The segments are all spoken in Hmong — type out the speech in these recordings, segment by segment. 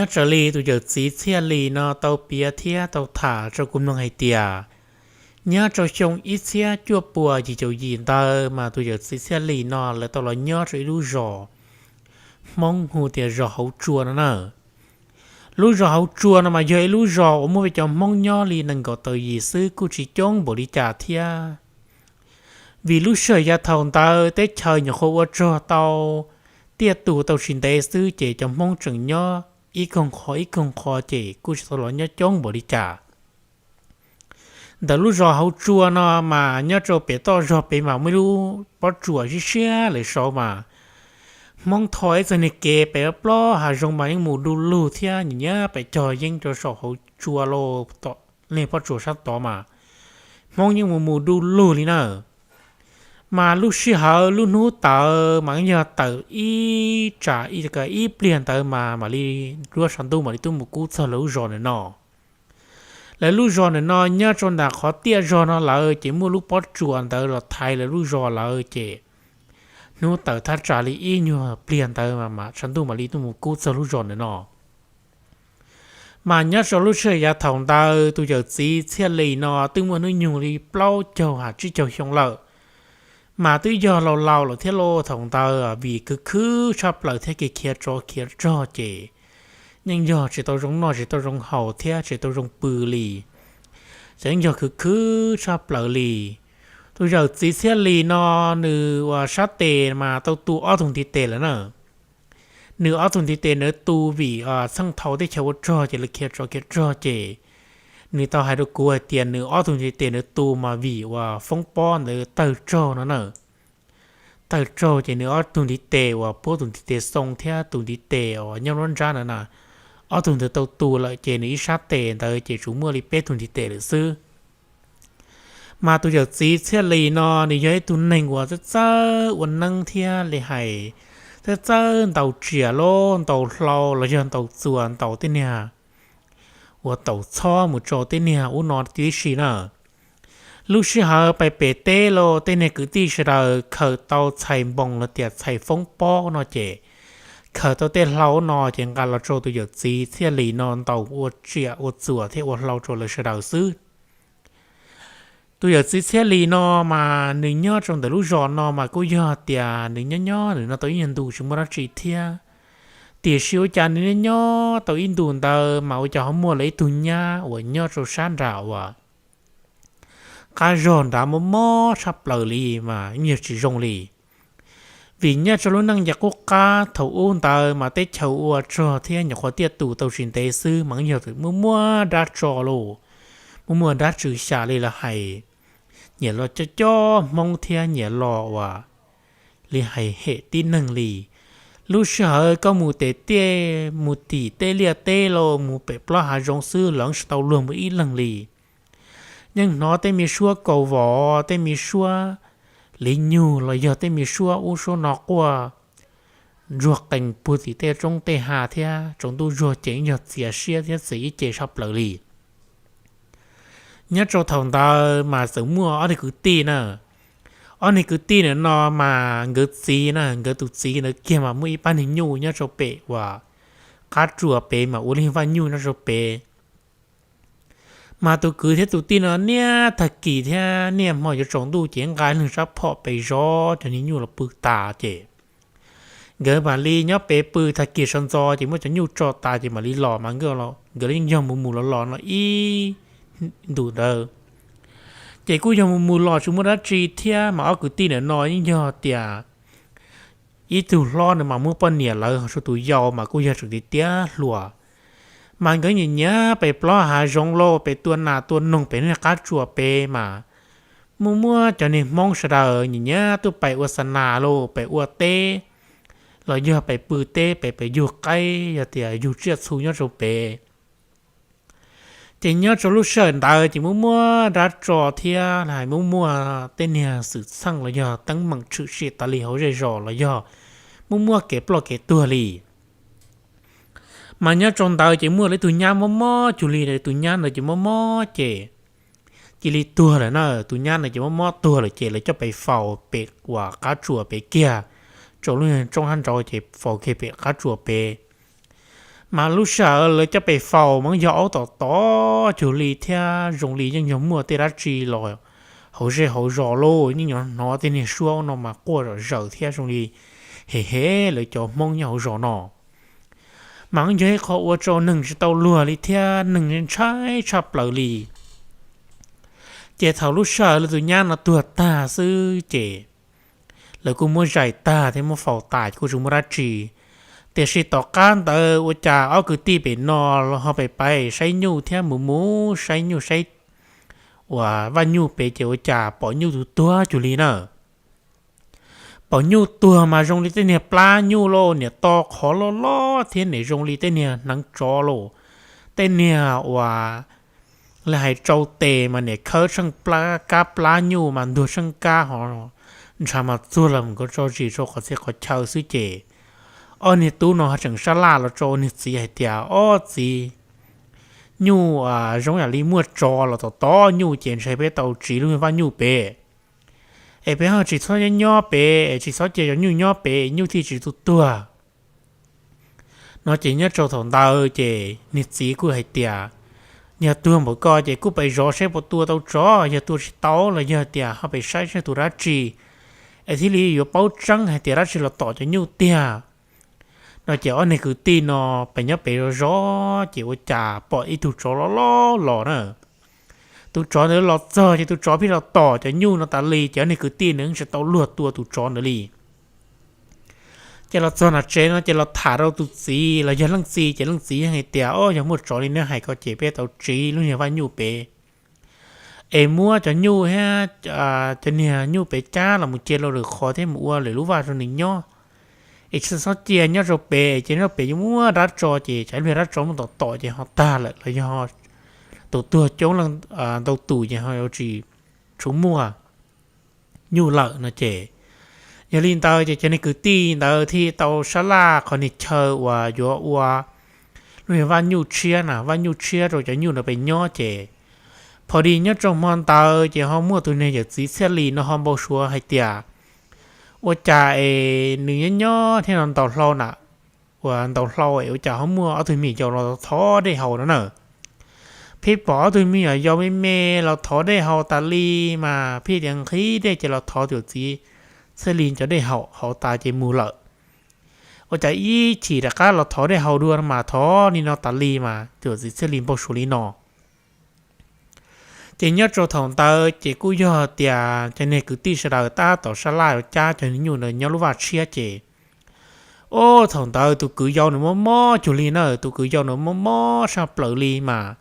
Nyob raws li tus yawm txiv Txhiaj Lis no tau piav thiab tau tham rau kuv mloog hais tias, nyob rau xyoo ib txhiab cuaj puas yim caum yim ntawd mas tus yawm txiv Txhiaj Lis no lawv tau los nyob rau ib lub zos Hmoob hu tias zos Hauv Tsua no na. Lub zos Hauv Tsua no mas yog ib lub zos uas muaj peb cov Hmoob nyob li nees nkaum tawm yim xwb, kuj tsis coob npaum li cas thiab. Vim lub sij hawm yav thaum ntawd teb chaws nyuam qhuav ua rog tau, tiaj tus tau tsis ntev xwb ces cov Hmoob tseem nyob ib koog qho ib koog qho ces kuj tsis tau los nyob coob npaum li cas. Ntawm lub zos Hauv Tsua no mas nyob rau pem toj zog pem mas muaj ib lub pob tsuas siab siab lawm saud mas, Hmoob tho ib txoj niag kev pem plaub hav zoov mas yeej mus du lug thiab, nyiam nyiam pem cog yeeb rau saum Hauv Tsua los tom niag pob tsuas sab tod mas, Hmoob yeej mus mus du lug li na. Mas lub sij hawm lub hnub tawm mas yog tawm ib tsam ib pliag ntawd mas mam li duab tshav ntuj mam li tuaj mus kub txog lawv lub zos ntawm no. Lawv lub zos ntawm no nyob rau ntawm qhov tiaj zog no lawm ces muaj lub pob tsuas ntawd los thaiv lawv lub zos lawm ces hnub tawm thaj tsam li ib nyuag pliag ntawd mas tshav ntuj mam li tuaj mus kub txog lub zos ntawm no. Mas nyob rau lub sij hawm yav thaum ntawd tus yawm txiv Txhiaj Lis no twb muaj hnub nyoog li plaub caug ha tsib caug xyoo lawm. Mas twb yog laus laus lawm thiab lauj, thaum ntawd vim khwv khwv tshaj plaws thiab kev khiav tsov khiav rog ces yeej yog tsis tau zoo noj tsis tau zoo haus thiab tsis tau zoo pw li, ces yeej yog khwv khwv tshaj plaws li. Tus yawm txiv Txhiaj Lis no nws uas sab tes mas tau tu ob tug ntiv tes lawm na. Nws ob tug ntiv tes ntawd tu vim txheej thaum teb chaws ua rog ces lawv khiav tsov khiav rog ces nws tau hais rau kuv hais tias nws ob tug ntiv tes ntawd tu mas vim uas foob pob ntawd tawg tsaug no na. Tawg tsaug ces nws ob tug ntiv tes uas puab tus ntiv tes xoo thiab tus ntiv tes uas nyob nruab nrab ntawd na, ob tug ntawd tau tu lawm ces nws ib sab tes ntawd ces tsuas muaj li peb tug ntiv tes lawm xwb. Mas tus yawm txiv Txhiaj Lis no nws yog ib tug neeg uas txawj txawj ua neeb thiab li hais, txawj txawj ntaus riam los ntaus hlau los yog ntaus txuas ntaus tej niag uas taus txhob mus rau tej niag ub no tib si na. Lub sij hawm pais pem teb los tej niag kwv tij sawv daws khaws tau txhais npoo los tias txhais foob pob no ces khaws tau tej hlau no ces nqa los rau tus yawm txiv Txhiaj Lis no ntaus ua riam ua txuas thiab ua hlau rau lawv sawv daws xwb. Tus yawm txiv Txhiaj Lis no mas nws nyob rau ntawm lub zos no mas kuj yog tias nws nyob nyob nws no tau ib nyuag ntu tsis muaj dab tsi thiab. Tiam sis ua cas nws nyob nyob tau ib ntu ntawd mas ua cas ho muaj lawv ib tug nyab uas nyob rau sab nram uas qab zog nrad mob mob tshaj plaws li mas yeej yog tsis zoo li. Vim nyob rau lub neej yav qub qab thaum ub ntawd mas teb chaws ua rog thiab nyuam qhuav tiaj tus tau tsis ntev xwb mas yeej yog muaj muaj dab tso lauj, muaj muaj dab tswv xya li lawv hais, nyiam los coj coj Hmoob thiab nyiam los uas li hais hem tib neeg li. Lub sij hawm koj mus tes tiaj mus tim tej liaj teb los mus pem plaub hav zoov xwb los tsis tau luag mus ib leeg li. Yeej hnov tej me suab kaus vos, tej me suab liv nyug los yog tej me suab ub suab no quaj ntsuag qees puag tim tej roob tej hav thiab tsaus ntuj zuag ces yog txias siab thiab txias ib ce tshaj plaws li. Nyob rau thaum ntawd mas txawm muaj ob niag kwv tij na. Ob niag kwv tij ntawm no mas nkawd txiv na, nkawd tus txiv ntawd kiag mas muaj ib pab niag nyuj nyob rau pem uas qab tsuas pem mas ua li vaj nyuj nyob rau pem. Mas tus kwv thiab tus tij no niaj tag kis thiab niaj hmo yuav tsaus ntuj ces nqa ib leeg rab phom pem zov cov niag nyuj los pw tas ces nkawd mam li nyob pem pw, tag kis sawv ntxov ces muab cov nyuj tso tas ces mam li los mas nkawd yeej yog mus mus los los no ib ntus ntawd. Ces kuj yog mus mus los tsis muaj dab tsi thiab mas ob kwv tij ntawm no yeej yog tias ib tug hlob nws mas muaj poj niam lawm, ho tus yau mas kuj yog tseem tiav tiav hluas. Mas nkawd nyiam nyiam pem plaub hav zoov lauj, pem tua nas tua noog pem niag qab tsuas pem mas muaj muaj cov niag Hmoob sawv daws nyiam nyiam tuaj pem ua xa nas lauj, pem ua teb los yog pem pw teb pem pem yug qaib yog tias yug tsiaj txhu nyob rau pem. Ces nyob rau lub sij hawm ntawd ces muaj muaj dab tso thiab muaj muaj tej niag xwm txheej los yog teeb meem tshwm sim tas li hauv zej zos los yog muaj muaj kev ploj kev tuag li. Mas nyob rau ntawd ces muaj ib tug nyab mob mob cuag li, tus nyab ntawd ces mob mob ces cia li tuag lawm na. Tus nyab ntawd ces mob mob tuag lawm ces lawv coj pem faus pem uas qab tsuas pem kiag, rau lub roob hab nraud ces faus kiag pem qab tsuas pem. Mas lub sij hawm lawv coj pes faus mas yog aub tom tod cuag li thiab zoo li yeej yog muaj tej dab tsi los hauv zej hauv zos lauj, yeej yuav hnov tej niag suab no mas quaj zom zaws thiab zoo li hem hem lawv cov Hmoob nyob hauv zos no. Mas yog ib qho ua rau neeg tsis tau luag li thiab neeg ntshai tshaj plaws li. Ces thaum lub sij hawm lawv tus nyab no tuag tag xwb ces lawv kuj muab zais tag thiab muab faus tas kuj tsis muaj dab tsi. Tiam sis tom qab ntawd ua cas ob kwv tij pem no ho pem pais saib nyuj thiab mus mus saib nyuj saib uas Vaj Nyuj pem ces ua cas pom nyuj tus tuag cuag li na. Pom nyuj tuag mas zoo li tej niag plab nyuj lauj, niam to qhov loj loj thiab niam zoo li tej niag hneev tsov lauj. Tej niag uas li hais rau tes mas niam khawb tsheej kab plab nyuj mas ntuag tsheej kab ho ntshav mas txuag los mus kom tso zis rau qhov txhia qhov chaw xwb ces ob niag tub no ho tseem sab laj los rau niag txiv hais tias, Ob txiv, nyuj zoo yam li muaj tsov los tom tod nyuj ces ntshe peb tau tsiv lub Vaj Nyuj pem es peb ho tsis txhob nyob nyob pem es tsis txhob cia cov nyuj nyob pem, nyuj thiaj tsis tu tuag. No ces nyob rau thaum ntawd ces niag txiv kuj hais tias, Yog tuag npaum ko ces kuj pais zov saib puas tua tau tsov, yog tua tsis tau los yog tias ho pais saib saib tus dab tsi es thiaj li yuav paub tseeb hais tias dab tsi los tom cov nyuj tiag. No ces ob niag kwv tij no pem nyob pem zov zov ces ua cas pom ib tug tsov loj loj los na. Tus tsov ntawd los txog ces tus tsov pheej los tom cov nyuj no tas li ces ob niag kwv tij nws tsis tau luag tua tus tsov ntawd li. Ces los txog nram tsev no ces los tham rau tus txiv los yog leej txiv ces leej txiv yeej hais tias, Ob, yog muaj tsov li neb hais ko ces peb tau tsiv lub niag Vaj Nyuj pem es muab cov nyuj thiab cov niag nyuj pem cab los mus cia rau lwm qhov thiab mus ua lwm lub vaj rau nws nyob. Es tsis txhob cia nyob rau pem, cia nyob pem yuav muaj dab tso ces tsam ib pliag dab tso muab tom tom ces ho tag lawm los yog tus tuag coob leej ntau tus ces ho yuav tsis tshua muaj nyuj lawm no ces. Yog li ntawd ces cov niag kwv tij ntawd thiaj tau sab laj qhov niag chaw uas yuav ua lub niag Vaj Nyuj tshiab na, Vaj Nyuj tshiab rau cov nyuj ntawd pem nyob ces pho dis nyob rau hmo ntawd ces ho muaj tus niag yawm txiv Txhiaj Lis no ho npau suav hais tias, Ua cas es nws nyob nyob thiab no ntaus hlau na, uas ntaus hlau es ua cas ho muaj ob tug me nyuam yaus los thov dej haus no na. Pheej pom ob tug me nyuam yaus me me los thov dej haus tas li mas pheej tias nqhis dej ces los thov tus yawm txiv Txhiaj Lis cov dej haus, haus tas ces mus lawm. Ua cas ib chim rov qab los thov dej haus dua mas thov li no tas li mas tus yawm txiv Txhiaj Lis npau suav li no. Ces nyob rau thaum ntawd ces kuj yog tias cov niag kwv tij sawv daws tab tom sab laj yuav cab cov nyuj ntawd nyob lub vaj tshiab ces, ub, thaum ntawd tus kwv yau nws mob mob cuag li na, tus kwv yau nws mob mob saj plaws li mas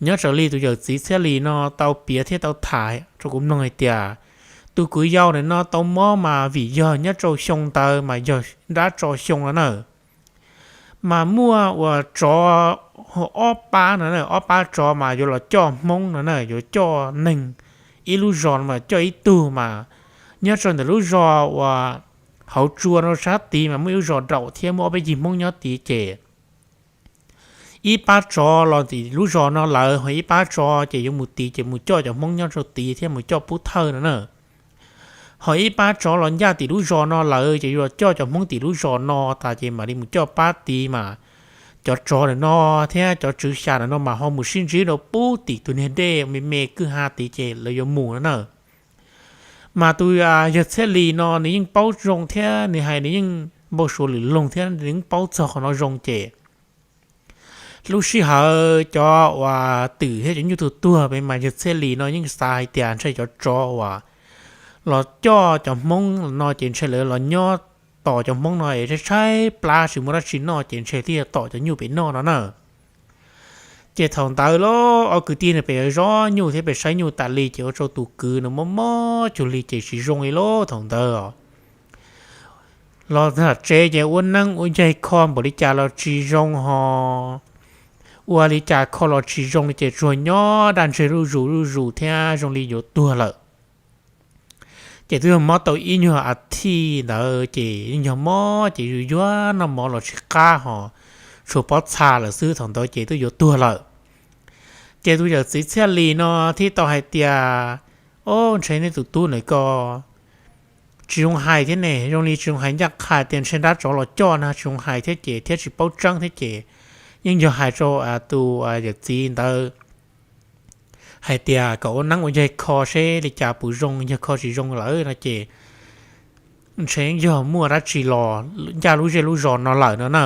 nyob raws li tus yawm txiv Txhiaj Lis no tau piav thiab tau tham rau kuv mloog hais tias tus kwv yau ntawm no tau mob mas vim yog nyob rau xyoo ntawd mas yog dab tso xyoo no na. Mas muaj uas tsov ob pab no na, ob pab tsov mas yuav los coj Hmoob no na, yuav coj neeg ib lub zos no mas coj ib tug mas nyob rau ntawm lub zos uas hauv tsua no sab tid mas muaj ib lub zos daum thiab muaj ob peb cig Hmoob nyob tid ces ib pab tsov los tim lub zos no lawm, ho ib pab tsov ces yuav mus tid ces mus coj cov Hmoob nyob rau tid thiab mus coj pub thawj no na. Ho ib pab tsov los ncaj tim lub zos no lawm ces yuav los coj cov Hmoob tim lub zos no tas ces mam li mus coj pab tid mas cov tsov ntawm no thiab cov tswv xya ntawm no mas ho mus sib ntsib rau pub tim tus niag dej me me kwj ha tid ces lawv yuav mus no na. Mas tus yawg Txhiaj Lis no nws yeej paub zoo thiab nws hais nws yeej npau suav lwm loog thiab nws yeej paub txog qhov no zoo ces lub sij hawm cov uas twm thiab cov nyuj tus tuag pem mas yawg Txhiaj Lis no yeej xav hais tias ntshe cov tsov uas los coj cov Hmoob no ces ntshe lawv los nyob tos cov Hmoob no es tshaib tshaib plab tsis muaj dab tsi noj ces ntshe thiaj tom cov nyuj pem noj no na. Ces thaum ntawd lauj, ob kwv tij no pem zov nyuj thiab pem saib nyuj tas li ces ua rau tus kwv no mob mob cuag li ces tsis zoo li lauj thaum ntawd. Los txog tsev ces ua neeb ua yaig kho npaum li cas los tsis zoo ho ua li cas kho los tsis zoo li ces tsuas nyob daj ntseg zuj zus zuj zus thiab zoo li yuav tuag lawm. Ces twb yog mob tau ib nyuag a thiv ntawd ces yeej yog mob ces yuav yuav noj mov los tsis qab ho tshuav pob txha lawm xwb, thaum ntawd ces twb yuav tuag lawm. Ces tus yawm txiv Txhiaj Lis no thiaj tau hais tias, Ob, ntshe nej tus tub ntawm ko tsis zoo hais thiab ne, zoo li tsis zoo hais ncaj qha tias ntshe dab tsov los coj na, tsis zoo hais thiab ces thiab tsis paub tseeb thiab ces yeej yog hais rau tus yawm txiv ntawd hais tias kom ua neeb ua yaig kho seb li cas puas zoo, yog kho tsis zoo lawm no ces ntshe yog muaj dab tsi los ncaj lub zej lub zos no lawm no na.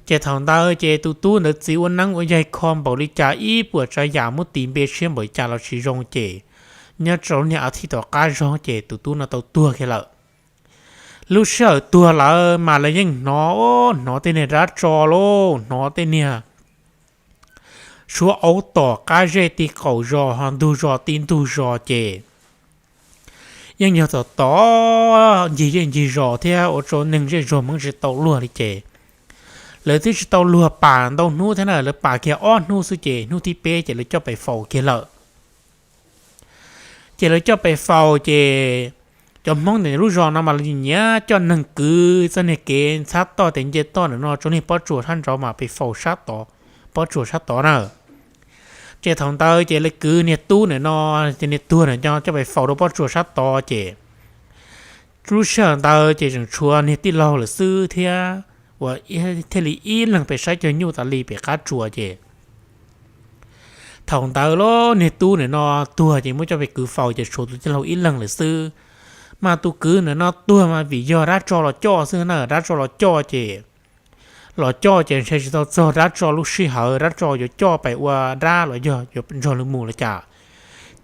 Ces thaum ntawd ces tus tub ntawd txiv ua neeb ua yaig kho npaum li cas ib puas tsav yam muab tis npe tshiab npaum li cas los tsis zoo ces nyob rau lub niag a thiv tom qab zog ces tus tub no tau tuag kiag lawm. Lub sij hawm tuag lawm mas lawv yeej hnov, hnov tej niag dab tso lauj, hnov tej niag suab aub tom qab zej ti qaum zos ho ntug zos ti ntug zos ces yeej yog tom tom ncig zej ncig zos thiab ua rau neeg zej zog Hmoob tsis tau luag li ces lawv twb tsis tau luag pam ntau hnub thiab na, lawv pam kiag ob hnub xwb ces hnub thib peb ces lawv coj pes faus kiag lawm. Ces lawv coj pes faus ces cov Hmoob ntawm lub zos no mas lawv nyiam coj neeg kwv txoj niag kev ntxhab toj tes nce toj ntawm no rau niag pob tsuas sab nraud mas pes faus sab tod, pob tsuas sab tod na. Ces thaum ntawd ces lawv kwv niag tub ntawm no, ces niag tuag ntawm no coj pes faus rau pob tsuas sab tod ces lub sij hawm ntawd ces tseem tshuav niag tij laug lawm xwb thiab uas thiaj li ib leeg pes saib cov nyuj tas li pem qab tsuas ces thaum ntawd los niag tub ntawm no tuag ces muab coj pes kwv faus ces tshuav tus tij laug ib leeg lawm xwb. Mas tus kwv ntawm no tuag mas vim yog dab tso los coj xwb na, dab tso los coj ces los coj ces ntshe tsis tau txog dab tso lub sij hawm dab tso yuav coj pes ua dab los yog yuav nrog lawv mus los cas.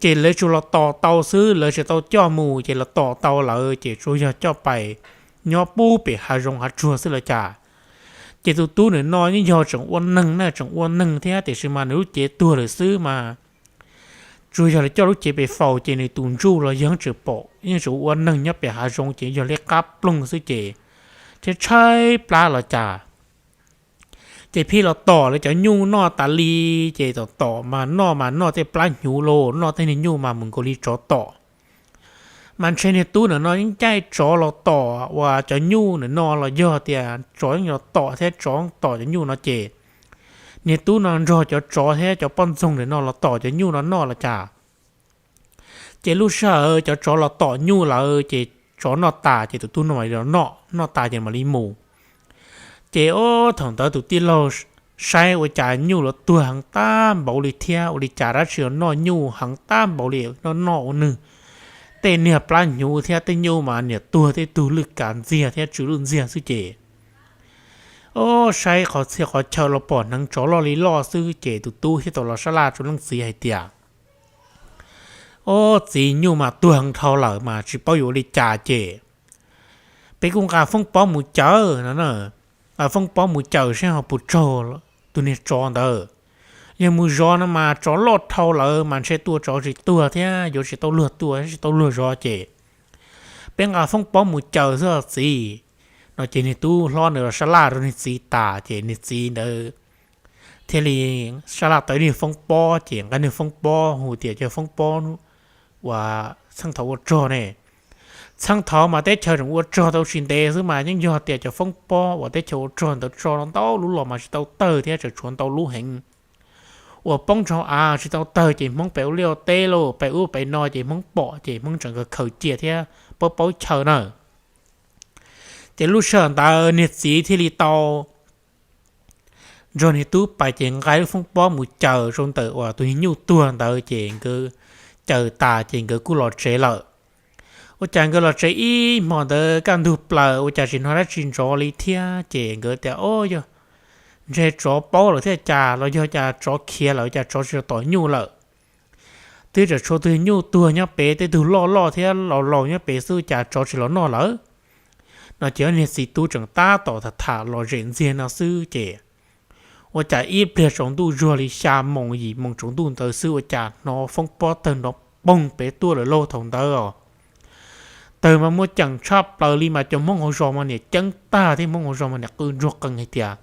Ces lawv tsuas los tom tau xwb, lawv tsis tau coj mus ces los tom tau lawm ces tsuas yog coj pes nyob pub pem hav zoov hav tsuag xwb los cas. Ces tus tub ntawm no yeej yog tseem ua neeg na, tseem ua neeg thiab tiam sis mas nws lub cev tuag lawm xwb mas tsuas yog lawv coj lub cev pes faus ces nws tus ntsuj los yeej tseem pom, yeej tseem ua neeg nyob pem hav zoov ces yog liab qab ploog xwb ces thiab tshaib plab los cas. Ces phij los tom lawv cov nyuj noj tas li, ces tom tom mas noj mas noj tej plab hnyuv los noj tej niag nyuj mas mus nkaus li tsov tom. Mas ntshe niag tub ntawm no yeej caij tsov los tom uas cov nyuj ntawm no los yog tias tsov yeej los tom thiab tsov tom cov nyuj no ces niag tub no nrog cov tsov thiab cov poj ntxoog ntawm no los tom cov nyuj no noj los cas. Ces lub sij hawm cov tsov los tom nyuj lawm ces tsov noj tas ces tus tub no mam li los noj, noj tas ces mam li mus. Ces ob thaum ntawd tus tij laug saib ua cas nyuj los tuag heev tab npaum li thiab, ua li cas dab tsi los noj nyuj heev tab npaum li, noj noj ua nws tej niag plab hnyuv thiab tej nyuj mas niam tuag tej tug lwj kav ntxiag thiab tsw lwj ntxiag xwb ces ob saib qhov txhia qhov chaw los pom hneev tsov loj li loj xwb ces tus tub thiaj tau los sab laj rau leej txiv hais tias, Ob txiv, nyuj mas tuag heev dhau lawm mas tsis paub yuav ua li cas ces peb kuj nqa foob pob mus cawm no, nqa foob pob mus cawm seb ho puas raug tus niag tsov ntawd. Yog mus zov no mas tsov loj dhau lawm mas ntshe tua tsov tsis tuag thiab yuav tsis tau luag tua tsis tau luag zov ces peb nqa foob pob mus cawm xwb txiv. No ces niag tub hlob nws los sab laj rau niag txiv tas ces niag txiv ntawd thiaj li sab laj tau niag foob pob ces nqa niag foob pob hu tias cov foob pob uas txheej thaum ua rog ne. Txheej thaum mas teb chaws tseem ua rog tau tsis ntev xwb mas yeej yog tias cov foob pob uas teb chaws ua rog ntawd tso ntau lub los mas tsis tau tawg thiab tseem tshuav ntau lub heev uas poob rau av tsis tau tawg ces Hmoob pem ua liaj ua teb lauj, pem ub pem no ces Hmoob pom ces Hmoob tseem khaws cia thiab paub paub chaw na. Ces lub sij hawm ntawd niag txiv thiaj li tau nrog niag tub pais ces nqa lub foob pob mus cawm rau ntawm uas tus niag nyuj tuag ntawd ces nkawd cawm tas ces nkawd kuj los tsev lawm. Ua cas nkawd los tsev ib hmo ntawd kaj ntug plaws ua cas tsis hnov dab tsi nrov li thiab ces nkawd tias, O, yog ntshe tsov paub lawm thiab cas los yog cas tsov khiav lawm cas tsov tsis tom nyuj lawm. Twb tseem tshuav tus nyuj tuag nyob pem, tej tug loj loj thiab laus laus nyob pem xwb cas tsov tsis los noj lawm. No ces niag txiv tub tseem tab tom tham tham los zem ntxiag no xwb ces ua cas ib pliag tsaus ntuj zuag li xya moos yim moos tsaus ntuj ntawd xwb ua cas hnov foob pob tawg nrov poog pem tuaj lawm lauj. Thaum ntawd os, tawg mas muaj ceem tshaj plaws li mas cov Hmoob hauv zos mas niam ceeb tag thiab Hmoob hauv zos mas niam qw ntsuag qees hais tias,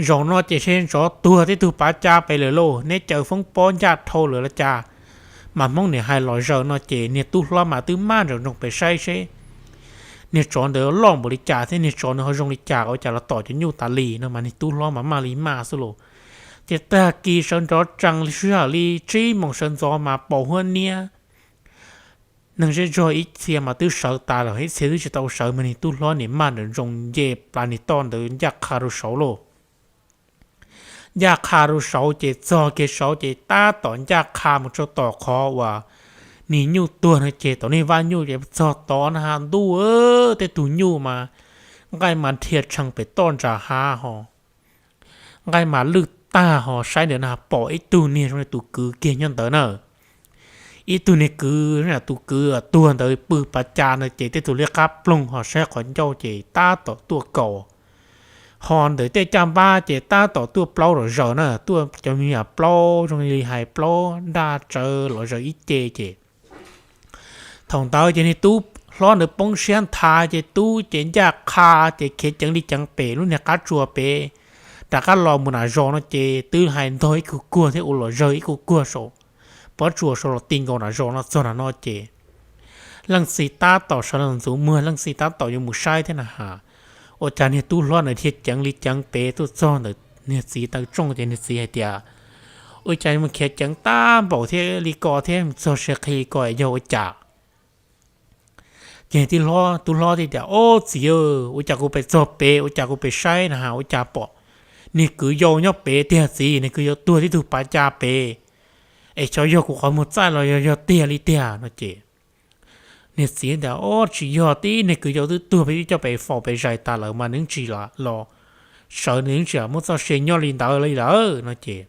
Zaum no ces seb tsov tuag tib tug pav cab pem lawm lauj, neb cawm foob pob ncaj dhau lawm los cas? Mas Hmoob niam hais los zaws no ces niag tub hlob mas twb maj nroos nroos pem saib seb niag tsov ntawd loj npaum li cas thiab niag tsov ntawd ho zoo li cas ua cas los tom cov nyuj tas li no mas niag tub hlob mas maj li maj xwb lauj. Ces tag kis sawv nrov tsees li sij hawm li tsib moos sawv ntxov mas pos huab niab neeg zej zog ib txhia mas twb sawv tas lawm, ib txhia twb tsis tau sawv mas niag tub hlob niam maj nrawm ntsoov nce plas niag toj ntawd ncaj qha rau saud lauj. Ncaj qha rau saud ces txog kiag saud ces tab tom ncaj qha mus rau tom qhov uas niag nyuj tuag no ces tom niag vaj nyuj ces txog tod na has ntuj, tej tug nyuj mas nqaij mas dhia tshee pem toj ntsa hav ho, nqaij mas lwj tag ho, saib ntawd na pom ib tug niag zoo li tus kwv kiag nyob ntawd na. Ib tug niag kwv, tus kwv tuag ntawd pw pas cas no ces tej tug liab qab ploog ho saib qhov ncauj ces tab tom tuaj kaus, ho ntawm tej caj npab ces tab tom tuaj plaub los zaws na, tuaj cov me nyuam plaub zoo li hais plaub nraj tsawv los zaws ib ce ces thaum ntawd ces niag tub hlob ntawd poob siab nthav ces tub ces ncaj qha ces khiav ceev li ceev pem lub niag qab tsua pem, rov qab los mus nram zos no ces twb hais ntog ib kuag kuag thiab ua los zawg ib kuag kuag saum pob tsuas saud los ti nkaus nram zos no txog nram no ces leej txiv tab tom sawv los ntxuav muag, leej txiv tab tom yuav mus saib thiab na has, ua cas niag tub hlob ntawd dhia ceev li ceev pem tuaj txog ntawm niag txiv taw rooj ces niag txiv hais tias, ua cas mus khiav ceev tag npaum thiab li ko thiab mus txog siav qhi li ko yog ua cas? Ces tub hlob thiaj tias, Ob txiv, ua cas kuv pem txog pem, ua cas kuv pem saib na has ua cas pom niag kwv yau nyob pem tiag txiv, niag kwv yau tuag tib tug pas cas pem, es xyov yog kuv qhov muag txaij los yog yog tiag li tiag no ces niag txiv tias, Ob, tsis yog, tib niag kwv yau twb tuag peb twb coj pem faus pem zais tas lawm mas nws tsis los sawv, nws tsis muaj txoj sia nyob li ntawd li lawm no ces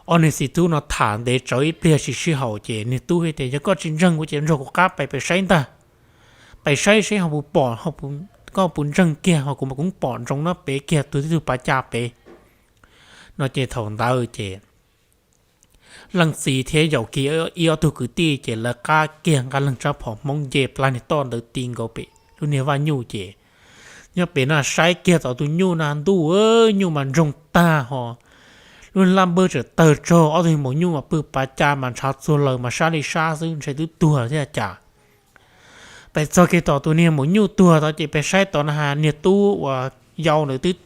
ob niag txiv tub no tham ntev tsawv ib pliag tsis sib haum ces niag tub hais tias, Yog koj tsis ntseeg kuv ces nrog kuv qab pais pem saib ntag, pais saib seb ho puas pom, koj puas ntseeg kiag ho kuv mas kuv pom ntsoov no pem kiag tuag tib tug pas cas pem no ces thaum ntawd ces leej txiv thiab yaum kiag ib ob tug kwv tij ces lawv qab kiag nqa leej tsab phom Hmoob nce plab niag toj ntawd ti nkaus pem lub niag vaj nyuj ces nyob pem na saib kiag tom tus nyuj na ntuj, nyuj mas ntsoog tag ho, lub laj npawg tseem tawg tsaug, ob tug maum nyuj mas pw pas cas mas ntshav txuag lawm mas sab li sab xwb ntshe twb tuag thiab cas. Pem txog kiag tom tus niag maum nyuj tuag tod ces pem saib tod na has niag tub uas yau ntawd twb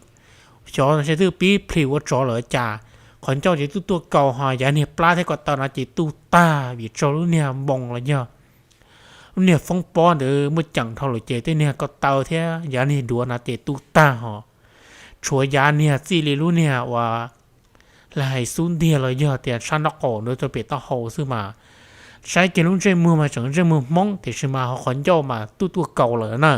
xyov ntshe twb pib plhis ua tsov lawm cas, qhov ncauj ces twb tuaj kaus ho yav niag plab thiab ko taw no ces tuaj tag vim tsaug lub niag npoo los yog lub niag foob pob ntawd muaj ceem dhau lawm ces tej niag ko taw thiab yav niag duav na ces tuaj tag ho, tshuav yav niag txij li lub niag uas lawv hais xub ntiag los yog tias sab nraub qaum ntawd rau pem taub hau xwb mas saib kiag lub ntsej muag mas tseem ntsej muag Hmoob tiam sis mas ho qhov ncauj mas tuaj tuaj kaus lawm na.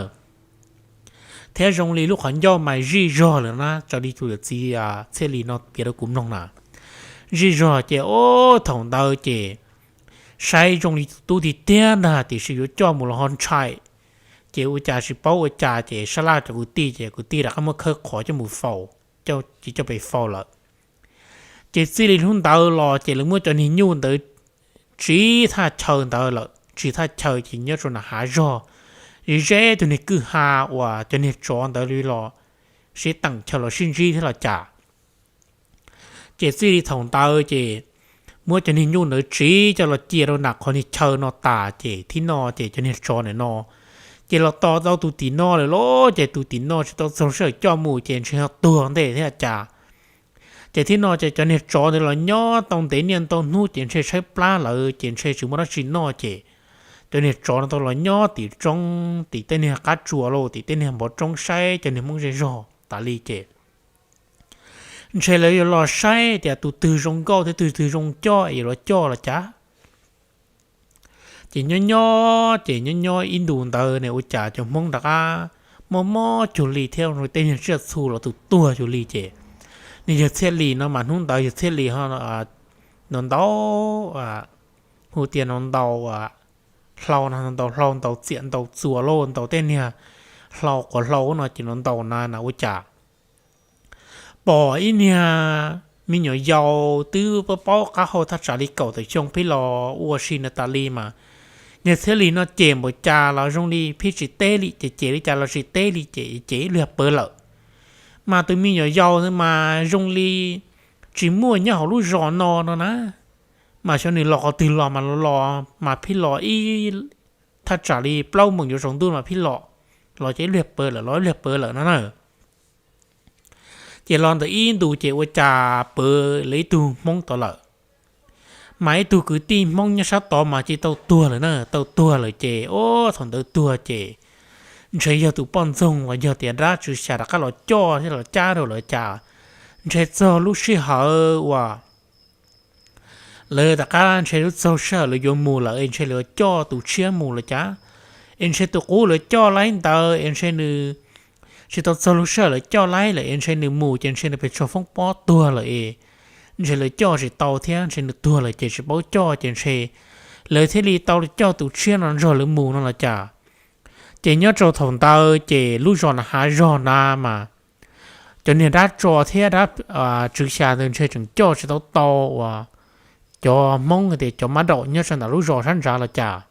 Thiab zoo li lub qhov ncauj mas zij zog lawm na, raws li tus yawm txiv Txhiaj Lis no piav rau kuv mloog na. Zij zog ces ob thaum ntawd ces saib zoo li tus tub tiag tiag ntag tiam sis yuav coj mus los ho ntshai, ces ua cas tsis paub ua cas ces sab laj cov kwv tij ces kwv tij rov qab muab khawb qhov coj mus faus, ces coj pem faus lawm. Ces txij li hnub ntawd los ces lawv muab cov niag nyuj ntawd tsiv thaj chaw ntawd lawm, tsiv thaj chaw ces nyob rau nram hav zog, ze ze tus niag kwj ha uas cov niag tsov ntawd li los sib teem chaw los sib ntsib thiab los cas. Ces txij li thaum ntawd ces muab cov niag nyuj ntawd tsiv coj los cia rau nram qhov niag chaw no tas ces thib no ces cov niag tsov ntawm no ces los tos tau tus tim no lawm los ces tus tim no tsis tau txog sij hawm coj mus ces ntshe ho tuag ntej thiab cas. Ces thib no ces cov niag tsov ntawd los nyob tau ntev niaj ntau hnub ces ntshe tshaib plab lawm ces ntshe tsis muaj dab tsi noj ces cov niag tsov no tau los nyob tim roob tim tej niag qab tsuas los tim tej niag npov roob saib cov niag Hmoob zej zog tas li ces ntshe lawv yuav los saib tias tus twg zoo nkauj thiab tus twg zoo coj es yuav los coj los cas. Ces nyob nyob ces nyob nyob ib ntus ntawd ne ua cas cov Hmoob rov qab mob mob cuag li thiab tej niag tsiaj txhu los tus tuag cuag li ces niag yawg Txhiaj Lis no mas hnub ntawd yawg Txhiaj Lis ntaus ntaus, hu tias ntaus ntaus hlau no, ntaus hlau ntaus txiam ntaus txuas lauj, ntaus tej niag hlau quav hlau no ces ntaus ntaus na na ua cas pom ib niag me nyuam yaus twb paub paub qab hau thaj tsam li kaum tawm xyoo pib los ua si na tas li mas yawg Txhiaj Lis no cem npaum cas los zoo li pheej tsis teb li ces cem li cas los tsis teb li ces cem ib pliag pawv lawm. Mas tus me nyuam yaus mas zoo li tsis muaj nyob hauv lub zos no no na, mas xyov nws los qhov twg los mas los los mas pheej los ib thaj tsam li plaub moos yuav tsaus ntuj mas pheej los, los ces ib pliag pawv lawm los ib pliag pawv lawm no na. Ces los ntawm ib ntus ces ua cas pawv lawv ib tug Hmoob tod lawm. Mas ib tug kwv tij Hmoob nyob sab tod mas cia tau tuag lawm na, tau tuag lawm ces, o, thaum ntawd tuag ces ntshe yog tus poj ntxoog los yog tias dab tswv xya rov qab los coj thiab los cab rau lawm cas. Ntshe txog lub sij hawm uas lawv rov qab ntshe lub txog sij hawm lawv yuav mus lawm es ntshe lawv coj tus tshiab mus lawm cas. Es ntshe tus qub lawv coj laib ntawd es ntshe nws tsis tau txog lub sij hawm lawv coj laib lawm es ntshe nws mus ces ntshe nws pes tsog foob pob tuag lawm es ntshe lawv coj tsis tau thiab ntshe nws tuag lawm ces tsis paub coj ces ntshe lawv thiaj li tau coj tus tshiab no nrog lawv mus no los cas. Ces nyob rau thaum ntawd ces lub zos na hav zog na mas cov niag dab tso thiab dab tswv xya ntawd ntshe tseem coj tsis tau tau uas cov Hmoob tias cov mab daum nyob rau ntawm lub zos sab ntsav los cas.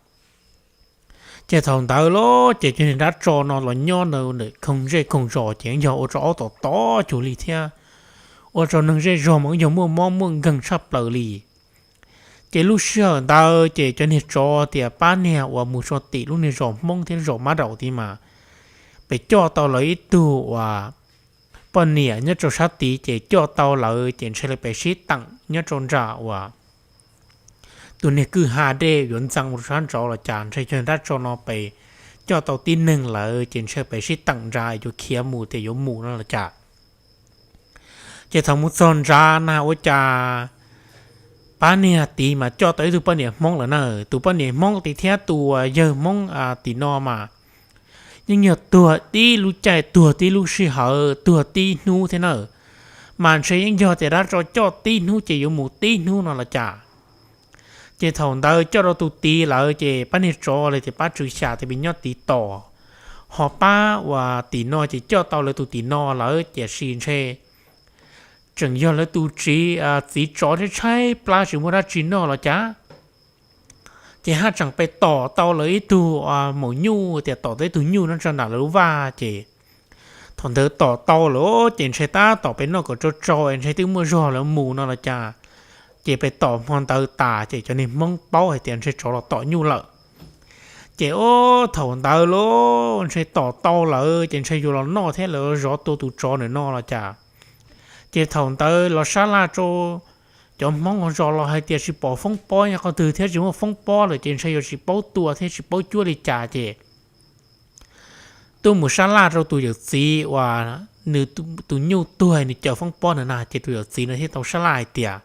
Ces thaum ntawd los ces cov niag dab tso no los nyob ntawm khoom zej khoom zos ces yog ua rau aub tom tod cuag li thiab ua rau neeg zej zog mas yog muaj mob muaj nkeeg tshaj plaws li. Ces lub sij hawm ntawd ces cov niag tsov tias pab niag uas mus tso tim lub niag zos Hmoob thiab zos mab daum tid mas pes coj tau lawv ib tug uas poj niam nyob rau sab tid ces coj tau lawv ces ntshe lawv pes sib teem nyob rau nram uas tus niag kwj ha dej yuav ntxeev mus rau sab nraud los cas ntshe cov niag dab tso no pes coj tau tib neeg lawv ces ntshe pes sib teem nrad yuav khiav mus tias yuav mus no los cas. Ces thaum mus txog nrad na ua cas pab niag tid mas coj tau ib tug poj niam Hmoob lawm na. Tus poj niam Hmoob tid thiab tus yawg Hmoob tim no mas yeej yog tuag tib lub caij tuag tib lub sij hawm tuag tib hnub thiab na. Mas ntshe yeej yog tias dab tso coj tib hnub ces yuav mus tib hnub no los cas. Ces thaum ntawd coj rau tus tid lawm ces pab niag tsov los tias pab tswv xya tias pes nyob tid tos, ho pab uas tim no ces coj tau lawv tus tim no lawm tiam sis ntshe tseem yog lawv tus txiv tsov tshaib tshaib plab tsis muaj dab tsi noj los cas. Ces haj tseem pes tom tau lawv ib tug maum nyuj tias tom tau ib tug nyuj nyob rau nram lawv lub vaj ces thaum ntawd tom tau lawm ces ntshe tab tom pes noj kom tsau tsau es ntshe twb muaj zog lawv mus no los cas. Ces pes tom hmo ntawd tas ces cov niag Hmoob paub hais tias ntshe tsov los tom nyuj lawm. Ces o, thaum ntawd los ntshe tom tau lawm ces ntshe yuav los noj thiab lawv zov tua tus tsov ntawm no los cas. Ces thaum ntawd los sab laj rau cov Hmoob hauv zos los hais tias tsis pom foob pob nyob qhov twg thiab tsis muaj foob pob lawm ces ntshe yuav tsis paub tua thiab tsis paub cuab li cas ces tuaj mus sab laj rau tus yawm txiv uas nws tus nyuj tuag nws caw foob pob ntawd na ces tus yawm txiv no thiaj tau sab laj hais tias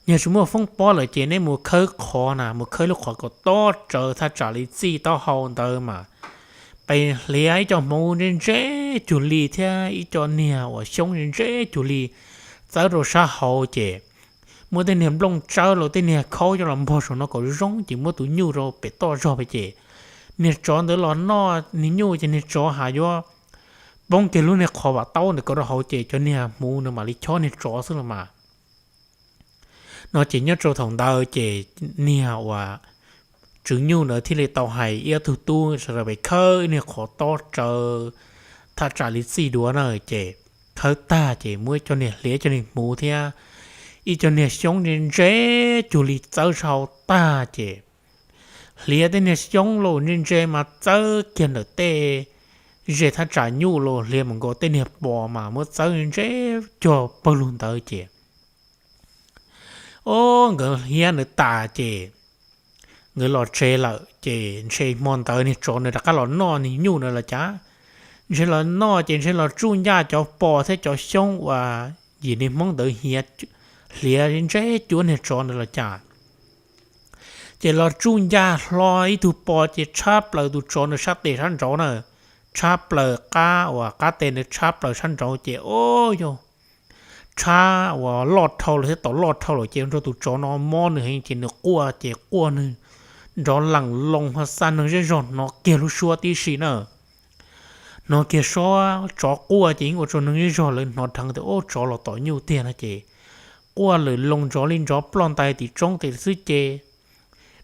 yog tsis muaj foob pob lawm ces neb mus khawb qhov na, mus khawb lub qhov kom tob rawv thaj tsam li txij taub hau ntawd mas pes hliav ib co hmuv ntse ntse cuag li thiab ib co niag uas xyoob ntse ntse cuag li txawb rau sab hauv ces muab tej niag nplooj tsawb los tej niag khaub coj los npog saum no kom zoo ces muab tus nyuj rau pem toj zog pem ces niag tsov ntawd los noj niag nyuj ces niag tsov has yuav poob kiag lub niag qhov vam taub ntawd ko rau hauv ces cov niag hmuv ntawd mam li chob niag tsov xwb los mas. No ces nyob rau thaum ntawd ces niag uas tswv nyuj ntawd thiaj li tau hais ib ob tug tub sawv daws pem khawb ib niag qhov tob rawv thaj tsam li txij duav na ces khawb tag ces muab ib co niag hliav ib co niag hmuv thiab ib co niag xyoob ntse ntse cuag li txawb sab hauv tag ces hliav tej niag xyoob los ntse ntse mas txawb kiag ntawm tej ze thaj tsam nyuj los hliav mus nkaus tej niag pos mas muab txawb ntse cog pawg lug ntawd ces o, nkawd hliav ntawd tas ces nkawd los tsev lawm ces ntshe hmo ntawd niag tsov ntawd rov qab los noj niag nyuj ntawd los cas. Ntshe los noj ces ntshe los tsuj ncaj cov pos thiab cov xyoob uas yim niag hmoob ntawd hliav ntse cuab niag tsov ntawd los cas. Ces los tsuj ncaj hlo ib tug pos ces tshab plaws tus tsov ntawd sab tes sab nraud na, tshab plaws qab uas qab tes ntawd tshab plaws sab nraud ces o, yog tshab uas loj dhau lawm thiab tom loj dhau lawm ces ua rau tus tsov no mob nws heev ces nws quaj ces quaj nws nrov lees loo ho xa neeg zej zog hnov kiag lub suab tib si na. Hnov kiag suab tsov quaj ces yeej ua rau neeg zej zog lawv hnov dheev tias ub tsov los tom nyuj tiag no ces quaj lawm loo nrov li nrov ploj ntais tim roob tes xwb ces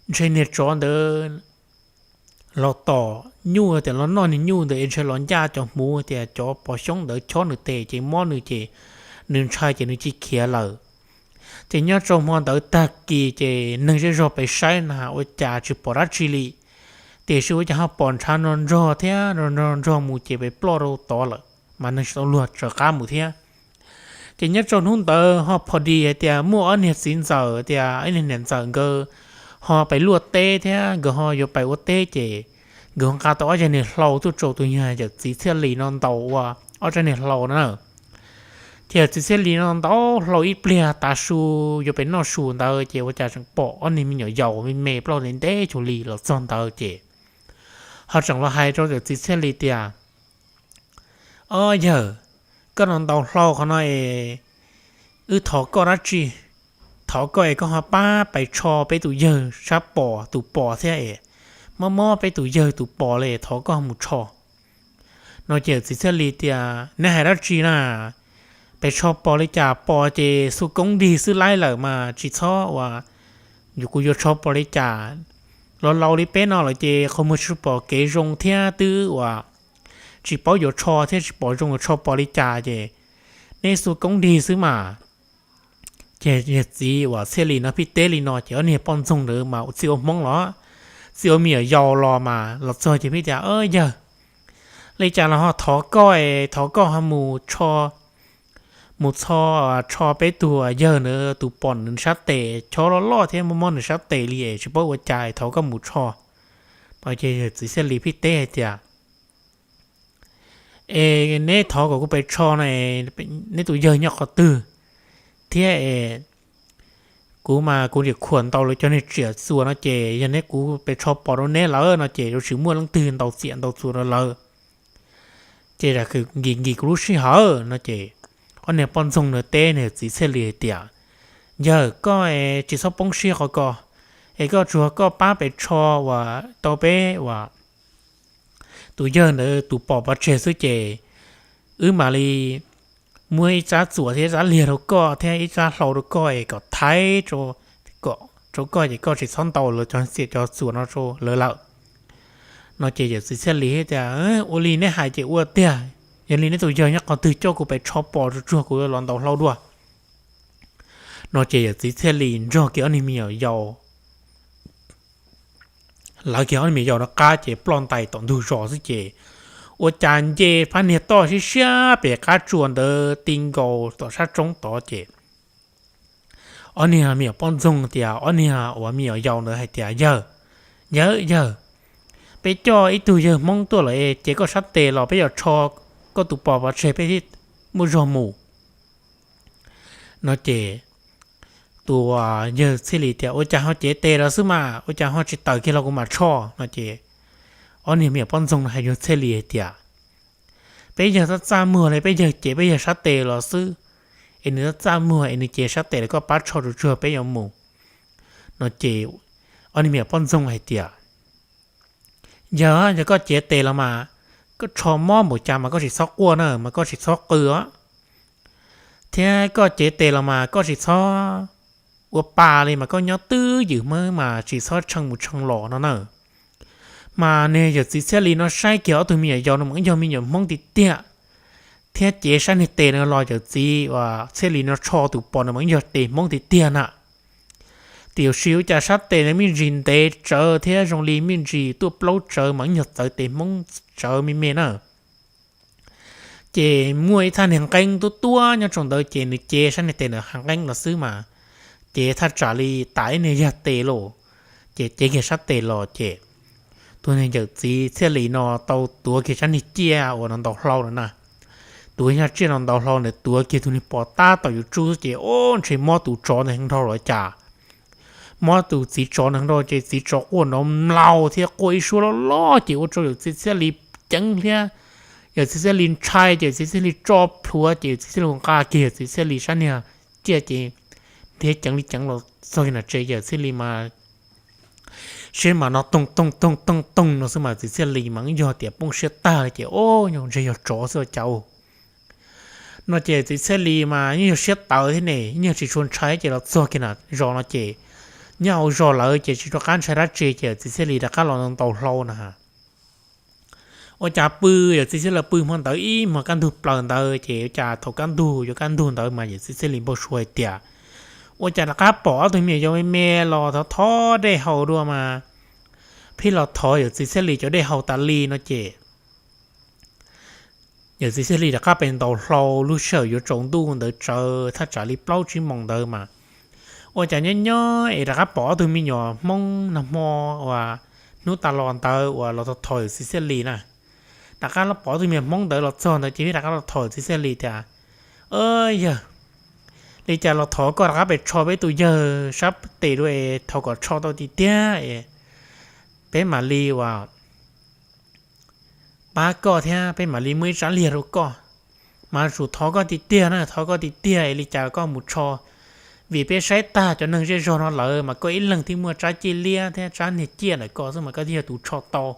ntshe niag tsov ntawd los tom nyuj tias los noj niag nyuj ntawd es ntshe los ncaj cov hmuv tias cov pos xyoob ntawd chob nws tes ces mob nws ces nws ntshai ces nws cia khiav lawm. Ces nyob rau hmo ntawd tag kis ces neeg zej zog pem saib na ua cas tsis pom dab tsi li, tiam sis ua cas ho pom ntshav nrog nrog thiab nrog nrog mus ces pem ploj rau tod lawm mas neeg tsis tau luag tsawv qab mus thiab. Ces nyob rau hnub ntawd ho pom di hais tias muaj ob niag txiv ntxawm tias ob niag niam ntxawm nkawd ho pem luaj teb thiab nkawd ho yuav pem ua teb ces nkawd ho nqa tau ob cag niag hlau tuaj rau tus yawm txiv Txhiaj Lis no ntaus ua ob rab niag hlau no na. Ces yawm txiv Txhiaj Lis no ntaus hlau ib pliag tav su yuav pem noj su ntawd ces ua cas tseem pom ob niag me nyuam yaus me me plaub ntev ntev cuag li los txog ntawd ces ho tseem los hais rau yawm txiv Txhiaj Lis tias, Ob yawg, koj no ntaus hlau qhov no es wb thov koj dab tsi? Thov koj es koj ho pab pais tsho peb tus yawg sab pos tus pos thiab es mob mob peb tus yawg tus pos li, thov koj mus tsho. No ces yawm txiv Txhiaj Lis tias, Neb hais dab tsi na? Pes tsho pos li cas? Pos ces xu koob dig xwb laib lawm mas tsis txhob ua, kuv yuav tsho pos li cas? Los laus li peb no lawm ces qhov muag tsis pom kev zoo thiab twb ua tsis paub yuav tsho thiab tsis pom zoo yuav tsho pos li cas ces neb xu koob dig xwb mas. Ces yawg txiv uas Txhiaj Lis no pheej teb li no ces ob niag poj ntxoog ntawd mas txij ua Hmoob los, txij ua me nyuam yaus los mas los txog ces pheej tias, Yawg, li cas los ho thov koj es thov koj ho mus tsho, mus txho, tsho peb tus yawg ntawd tus pos nws sab tes, chob loj loj thiab mob mob nws sab tes li es tsis paub ua cas, thov koj mus tsho. No ces yawg txiv Txhiaj Lis pheej teb hais tias, Es neb thov kom kuv pes tsho no, neb tus yawg nyob qhov twg thiab es kuv mas kuv niam khuam ntaus lawv cov niag tsiam txuas no ces yog neb kuv pes tsho pos rau neb lawm no ces yuav tsis muaj leej twg ntaus tsiam ntaus txuas rau lawv, ces nkim nkim kuv lub sij hawm no ces ob niag poj ntxoog ntawd teb niag txiv Txhiaj Lis hais tias, Yawg, koj tsis txhob poob siab qhov ko, es koj tsuas koj pab pes tsho uas tau peb uas tus yawg ntawd tus pos pov tseg xwb ces wb mam li muab ib tsab txuas thiab ib tsab liag rau koj thiab ib tsab hlau rau koj es kom thaiv rau koj ces koj tsis txhob ntaus lawv cov tsiam cov txuas no rau lawv lawm. No ces yawm txiv Txhiaj Lis tias, Ua li neb hais ces ua tiag, yog li neb tus yawg nyob qhov twg coj kuv pes tsho pos tsuag tsuag kuv los ntaus hlau dua. No ces yawm txiv Txhiaj Lis nrog kiag ob niag me nyuam yaus, lawv kiag ob niag me nyuam yaus rov qab ces ploj ntais tom ntug zos xwb ces ua cas nce phab niag toj siab siab pem qab tsua ntawd ti nkaus tom sab roob tod ces ob niag me nyuam poj ntxoog tias, ob niag uas me nyuam yaus ntawd hais tias, Yawg, yawg, yawg, peb coj ib tug yawg Hmoob tuaj lawm ces koj sab tes los peb yuav tsho koj tus pos pov tseg peb thiaj muaj zog mus. No ces tus yawg Txhiaj Lis tias, Ua cas ho cev tes los xwb mas, ua cas ho tsis tawm kiag los kuv mam tsho? No ces ob niag me nyuam poj ntxoog no hais yawg Txhiaj Lis hais tias, Peb yawg txaj txaj muag li, peb yawg cev peb yawg sab tes los xwb, es nws txaj txaj muag es nws cev sab tes los koj pab tsho tsuag tsuag peb yuav mus. No ces ob niag me nyuam poj ntxoog hais tias, Yawg, yog koj cev tes los mas koj tsho mob npaum cas mas koj tsis txhob quaj na mas koj tsis txhob qw os, thiab koj cev tes los mas koj tsis txhob ua pa li mas koj nyob twj ywm Hmoob mas tsis txhob tshee mus tshee los no na. Mas niag yawm txiv Txhiaj Lis no saib kiag ob tug me nyuam yaus no mas yeej yog me nyuam Hmoob tiag tiag, thiab cev sab niag tes no los yawm txiv uas Txhiaj Lis no tsho tus pos no mas yeej yog tes Hmoob tiag tiag na. Tiam sis ua cas sab tes no me ntsis ntev tsawv thiab zoo li me ntsis tuaj plaub tsawv mas yeej yog txawv tes Hmoob tsawv me me na. Ces muaj ib thaj niag nqeeb tuab tuab nyob rau ntawd ces nws cev sab niag tes ntawd hav nqeeb los xwb mas cev thaj tsam li tas ib niag yag tes lauj. Ces cev kiag sab tes los ces tus niag yawm txiv Txhiaj Lis no tau tuav kiag sab niag ciaj uas no ntaus hlau no na. Tuav yog tsiaj no ntaus hlau ntawd tuav kiag tus niag pos tab tom yuav tsub xwb ces o ntshe mob tus tsov ntawd heev dhau los cas. Mob tus txiv tsov ntawd heev dhau ces txiv tsov quaj nrov mlaus thiab quaj ib suab loj loj ces ua rau yawm txiv Txhiaj Lis ceev thiab. Yawm txiv Txhiaj Lis ntshai ces yawm txiv Txhiaj Lis tso plhuav ces yawm txiv Txhiaj Lis nqa kiag yawm txiv Txhiaj Lis sab niag ciaj ces nrhiav ceev li ceev los txog kiag nram tsev yawm txhiaj li mas siab mas no toog toog toog toog toog no xwb mas txiv txhiaj li mas yog tias poob siab tag li ces o, ntshe yog tsov xwb cas. No ces txiv txhiaj li mas yeej yog siab tawv thiab ne, yeej yog tsis tshua ntshai ces los txog kiag nram zos no ces nyob hauv zos lawm ces tsis rov qab ntshai dab tsi ces txiv txhiaj li rov qab los ntaus hlau na. Ua cas pw, yawm txiv txhiaj li pw hmo ntawd ib hmos kaj ntug plaws ntawd ces ua cas thaum kaj ntug yuav kaj ntug ntawd mas yawm txiv txhiaj li npau suav hais tias ua cas rov qab pom ob tug me nyuam yaus me me los thov thov dej haus dua mas pheej los thov yawm txiv txhiaj li cov dej haus tas li no ces Yawm txiv Txhiaj Lis rov qab pem ntaus hlau lub sij hawm yuav tsaus ntuj ntawd tsawv thaj tsam li plaub tsib moos ntawd mas ua cas nyob nyob es rov qab pom ob tug me nyuam Hmoob nag hmo uas hnub tas los ntawd uas los thov thov yawm txiv Txhiaj Lis na. Rov qab los pom ob tug me nyuam Hmoob ntawd los txog ntawd ces rov qab los thov yawm txiv Txhiaj Lis tias, Yawg, li cas los thov koj rov qab pem tsho peb tus yawg sab tes dua es thov kom tsho tau tiag tiag es peb mam li uas pab koj thiab peb mam li muaj ib tsab liag rau koj. Mas tsum thov koj tiag tiag na, thov koj tiag tiag es li cas koj mus tsho, vim peb saib tag cov neeg zej zog no lawm mas koj ib leeg thiaj muaj tsab ciaj liab thiab tsab niag ciaj ntawm koj xwb mas koj thiaj yog tus tsho tau.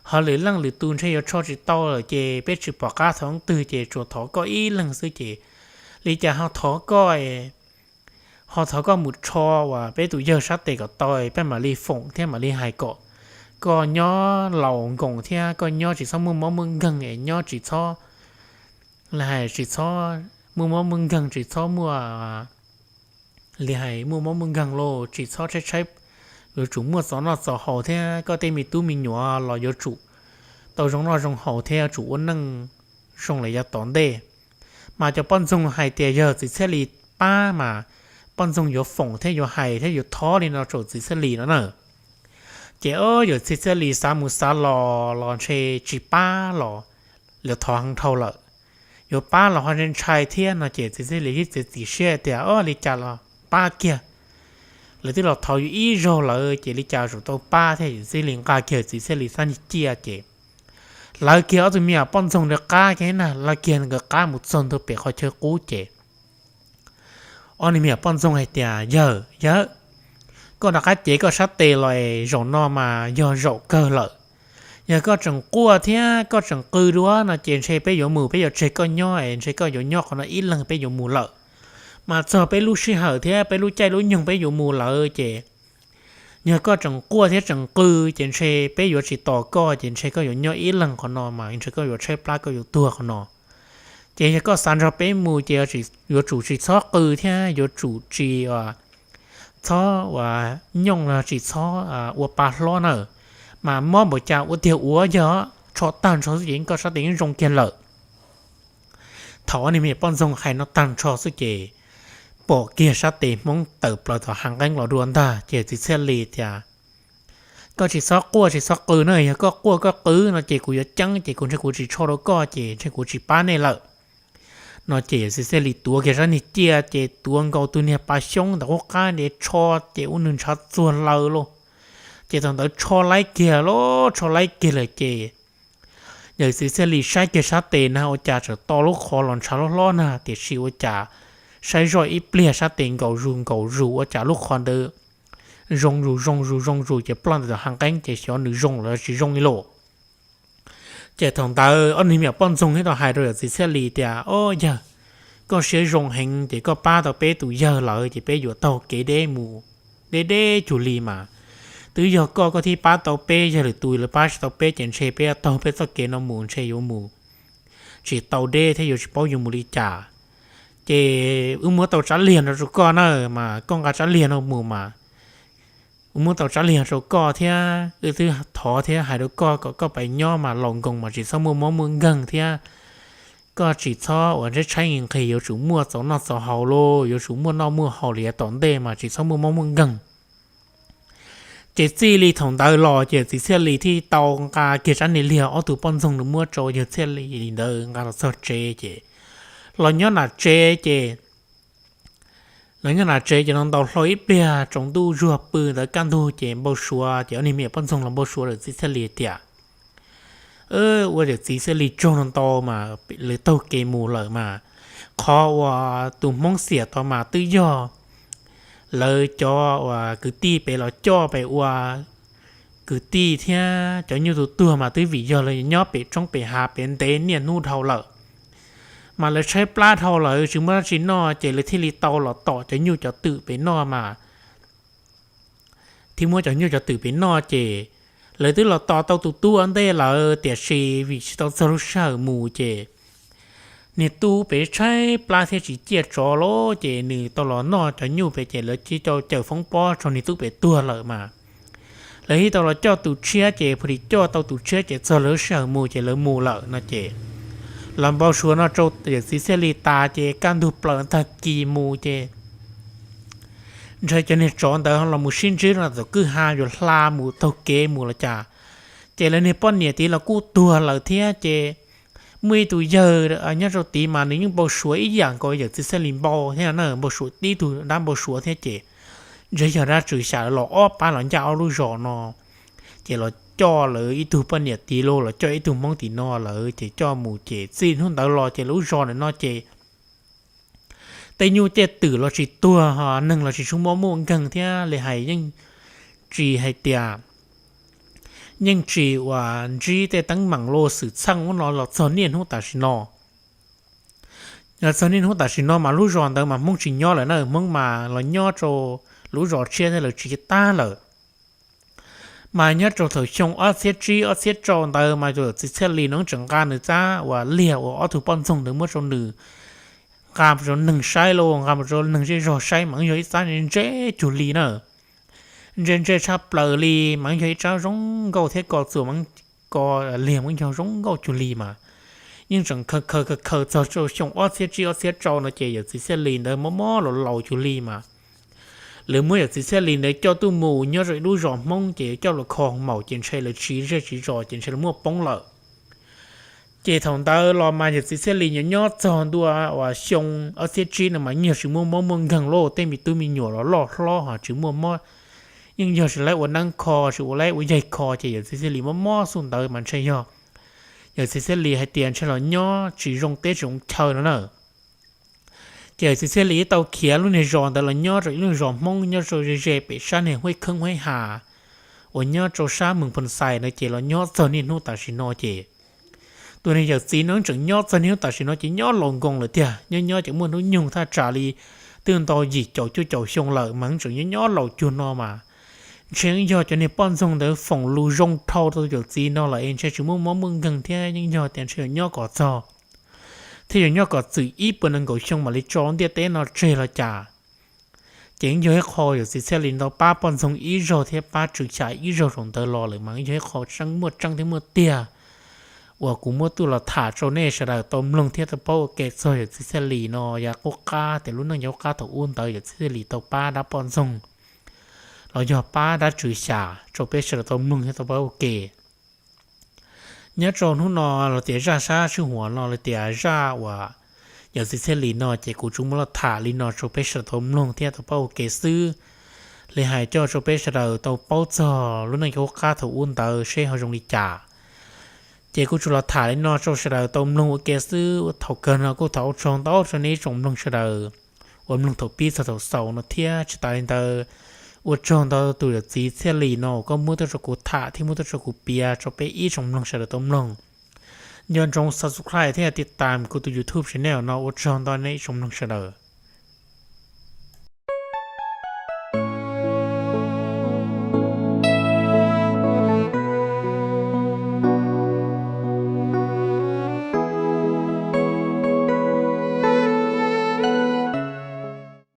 Ho lwm leej lwm tus ntshe yuav tsho tsis tau lawm ces peb tsis pom qab thov leej twg ces tsuas thov koj ib leeg xwb ces li cas ho thov koj ho thov koj mus tsho uas peb tus yawg sab tes kom tau, peb mam li foom thiab mam li hais kom koj nyob laus nkoos thiab koj nyob tsis txhob muaj mob muaj nkeeg es nyob tsis txhob, li hais tsis txhob muaj mob muaj nkeeg, tsis txhob muaj, li hais muaj mob muaj nkeeg los tsis txhob tshaib tshaib, yuav tsum muaj txaus noj txaus haus thiab koj tej me tub me nyuam los yuav tsum tau zoo noj zoo haus thiab yuav tsum ua neej zoo li yav tom ntej. Mas cov poj ntxoog hais tias yog txiv Txhiaj Lis pab mas poj ntxoog yuav foom thiab yuav hais thiab yuav thov li no rau txiv Txhiaj Lis no na. Ces o yawm txiv Txhiaj Lis xav mus xav los los ntshe tsis pab los lawv thov heev dhau lawm, yuav pab los ho ntshai ntshai thiab no ces txiv Txhiaj Lis thiaj txiav txim siab tias o li cas los pab kiag, lawv twb los thov yus ib zaug lawm ces li cas yuav tsum tau pab thiab. Yawm txiv Txhiaj Lis nqa kiag txiv Txhiaj Lis sab niag ciaj ces lawv kiag ob tug me nyuam poj ntxoog rov qab kiag na, lawv kiag nkawd qab mus txog ntua pem qhov chaw qub ces ob niag me nyuam poj ntxoog hais tias yawg, yawg, koj rov qab cev koj sab tes los es zaum no mas yog zaum kawg lawm. Yog koj tseem quaj thiab koj tseem qw dua no ces ntshe peb yuav mus, peb yuav tseg koj nyob es ntshe koj yuav nyob qhov no ib leeg peb yuav mus lawm. Mas txog peb lub sij hawm thiab peb lub caij lub nyoog peb yuav mus lawm ces yog koj tseem quaj thiab tseem qw ces ntshe peb yuav tsis tos koj ces ntshe koj yuav nyob ib leeg qhov no mas ntshe koj yuav tshaib plab koj yuav tuag qhov no. Ces yog koj xav nrog peb mus ces yuav tsum tsis txhob qw thiab yuav tsum tsis txhob ua nyooj los tsis txhob ua pa hlob na. Mas mob npaum cas ua tiag ua yog tsho tag nrho xwb ces koj sab tes yeej zoo kiag lawm. Thaum ob niag me poj ntxoog hais no tag nrho xwb ces pom kiag sab tes Hmoob tawm plaws tom hav nqeeb los dua ntag ces txiv Txhiaj Lis tias koj tsis txhob quaj tsis txhob qw na, yog koj quaj koj qw no ces kuv yuav ceeb ces kuv ntshe kuv tsis tsho rau koj ces ntshe kuv tsis pab nej lawm. No ces txiv Txhiaj Lis tuav kiag sab niag ciaj ces tuav nkaus tus niag pas xyoob ntawm qub qab ntiav tsho ces ua nws ntshav txuag laws lauj. Ces thaum ntawd tsho laib kiag lauj, tsho laib kiag lawm ces yawm txiv Txhiaj Lis saib kiag sab tes na ua cas tseem to lub qhov los ntshav hlob hlob na tiam sis ua cas saib zoj ib pliag sab tes nkaum zus nkaum zus ua cas lub qhov ntawd zoo zus zoo zus zoo zus ces ploj ntawm tom hav nqeeb ces xyov nws zoo los tsis zoo li lauj. Ces thaum ntawd ob niag me nyuam poj ntxoog thiaj tau hais rau yawm txiv Txhiaj Lis tias o yawg, koj siab zoo heev ces koj pab tau peb tus yawg lawm ces peb yuav taug kev deb mus deb deb cuag li mas. Twb yog koj koj thiaj pab tau peb, yog lwm tus lawv pab tsis tau peb ces ntshe peb taug peb txoj kev no mus ntshe yuav mus tsis tau deb thiab yuav tsis paub yuav mus li cas. Ces wb muab tau tsab liag no rau koj na, mas koj nqa tsab liag no mus mas wb muab tau tsab liag rau koj thiab wb twb thov thiab hais rau koj kom koj pab nyob mas laus nkoos mas tsis txhob muaj mob muaj nkeeg thiab koj tsis txhob uas ntshaib tshaib nqhis nqhis, yuav tsum muaj txaus noj txaus haus lauj, yuav tsum muaj noj muaj haus li yav tom ntej mas tsis txhob muaj mob muaj nkeeg. Ces txij li thaum ntawd los ces txiv Txhiaj Lis thiaj tau nqa kiag tsab niag liag ob tug poj ntxoog nws muab rau yawg Txhiaj Lis ntawd nqa los txog tsev ces los nyob nram tsev ces los nyob nram tsev ces no ntaus hlau ib pliag tsaus ntuj zuag pw ntawd kaj ntug ces npau suav ces ob niag me nyuam poj ntxoog los npau suav yawm txiv Txhiaj Lis tias ua yawm txiv Txhiaj Lis tsaug no ntau mas lawv taug kev mus lawm mas qhov uas tus Hmoob xiam tau mas twb yog lawv cov uas kwv tij pem los coj pem ua kwv tij thiab cov nyuj tus tuag mas twb vim yog lawv nyob pem roob pem hav pem ntev niaj hnub dhau lawm. Mas lawv tshaib plab dhau lawm tsis muaj dab tsi noj ces lawv thiaj li tau los tom cov nyuj cov twm pem noj mas thiaj muab cov nyuj cov twm pem noj ces lawv twb los tos tau tus tub ua ntej lawm tiam sis vim tsis tau txog lub sij hawm mus ces niag tub pem tshaib plab thiab tsis ciaj tsov los ces nws tau los noj cov nyuj pem ces lawv thiaj tau cawm foob pob rau niag tub pem tuag lawm mas lawv thiaj tau los coj tus tshiab ces phu li coj tau tus tshiab ces txog lub sij hawm mus ces lawv mus lawm no ces Los npau suav no rau yawm txiv Txhiaj Lis tas ces kaj ntug plaws tag kis mus ces ntshe cov niag tsov ntawd los mus sib ntsib no tom kwj ha yuav hla mus taug kev mus los cas. Ces lawv niag poj niam tid los kuj tuag lawm thiab ces muaj ib tug yawg nyob rau tid mas nws yeej npau suav ib yam nkaus yawm txiv Txhiaj Lis npau thiab na, npau suav tib tug dab npau suav thiab ces ntshe yog dab tswv xyam los ob pab los ncaj ob lub zos no. Ces los coj lawv ib tug poj niam tid los los coj ib tug hmoob tim no lawm ces coj mus ces txij hnub ntawd los ces lub zos ntawm no ces tej nyuj tej twm los tsis tuag, neeg los tsis tshua muaj muaj nkeeg thiab li hais yeej tsis hais tias yeej tsis uas ntsib tej teeb meem los xwm txheej ub no los txog niaj hnub tam sim no. Los txog niaj hnub tam sim no mas lub zos ntawd mas hmoob tsis nyob lawm na, hmoob mas los nyob rau lub zos tshiab thiab lawv tsis tag lawm. Mas nyob rau thaum xyoo ob txhiab tsib ob txhiab rau ntawd mas yawm txiv Txhiaj Lis no tseem nqa nws txab uas liag uas ob tug poj ntxoog ntawd muab rau nws nqa mus rau neeg saib los nqa mus rau neeg zej zog saib mas yog ib txab ntse cuag li na, ntse ntse tshaj plaws li mas yog ib txab zoo nkauj thiab ko txuas mas ko liag mas yog zoo nkauj cuag li mas yeej tseem khaws khaws khaws khaws txog rau xyoo ob txhiab tsib ob txhiab rau no ces yawm txiv Txhiaj Lis ntawd mob mob laus laus cuag li mas lawv muab yawm txiv Txhiaj Lis ntawd coj tuaj mus nyob rau ib lub zos hmoob ces coj los kho maum ces ntshe lawv tsiv zej tsiv zos ces ntshe lawv muaj poob lawm. Ces thaum ntawd los mas yawm txiv Txhiaj Lis nyob nyob txog ntua uas xyoo ob txhiab tsib no mas yeej yog tsis muaj mob muaj nkeeg los tej me tub me nyuam los loj hlob ho tsis muaj mob, yeej yog tsis laib ua neeb kho tsis ua laib ua yaig kho ces yawm txiv Txhiaj Lis mob mob xub ntawd mas ntshe yog yawm txiv Txhiaj Lis hais tias ntshe los nyob tsis zoo teb tsis zoo chaw no na. Ces yawm txiv Txhiaj Lis tau khiav lub niag zos ntawd los nyob rau ib lub zos hmoob nyob rau ze ze pem sab niag huab kheeb huab has uas nyob rau sab moos Phoo Xais no ces los nyob txog niaj hnub tam sim no ces tus niag yawm txiv no tseem nyob txog niaj hnub tam sim no ces nyob laus nkoos lawm tiag, nyob nyob ces muaj hnub nyoog thaj tsam li twb ntau yim caum cuaj caum xyoo lawm mas tseem nyob nyob laus cuag no mas ntshe yog cov niag poj ntxoog ntawd foom lus zoo dhau rau yawm txiv no lawm es ntshe tsis muaj mob muaj nkeeg thiab yeej yog tias ntshe yuav nyob kom txog thiab yuav nyob kom txwm ib puas nees nkaum xyoo mam li tso ntiaj teb no tseg los cas. Ces yeej yog ib qho yawm txiv Txhiaj Lis ntau pab poj ntxoog ib zaug thiab pab tswv xya ib zaug zaum ntawd los lawm mas yeej yog ib qho tseeb muaj tseeb thiab muaj tiag uas kuv muab tuaj los tham rau nej sawv daws tau mloog thiab tau paub ua ke txog yawm txiv Txhiaj Lis no yav qub qab tias lub neej yav qub qab thaum ub ntawd yawm txiv Txhiaj Lis tau pab dab poj ntxoog los yog pab dab tswv xya rau peb sawv daws tau mloog thiab tau paub ua ke. Nyob rau hnub no los tias zaj sab sij huam no los tias zaj uas yawm txiv Txhiaj Lis no ces kuv tsuas muab los tham li no rau peb sawv daws tau mloog thiab tau paub ua ke xwb. Li hais coj rau peb sawv daws tau paub txog lub neej yav qub qab thaum ub ntawd seb ho zoo li cas. Ces kuv tsuas los tham li no rau sawv daws tau mloog ua ke xwb. Thaum kawg no kuj thov ua tsaug ntau rau nej ib tsoom mloog sawv daws uas mloog thaum pib txog thaum xaus no thiab tsis tas li ntawd ua tsaug ntau tus yawm txiv Txhiaj Lis no uas koj muab tuaj rau kuv tham thiab muab tuaj rau kuv piav rau peb ib tsoom mloog sawv daws tau mloog. Nco ntsoov subscribe thiab tiv tas kuv tus YouTube channel no, ua tsaug ntau nej ib tsoom mloog sawv daws.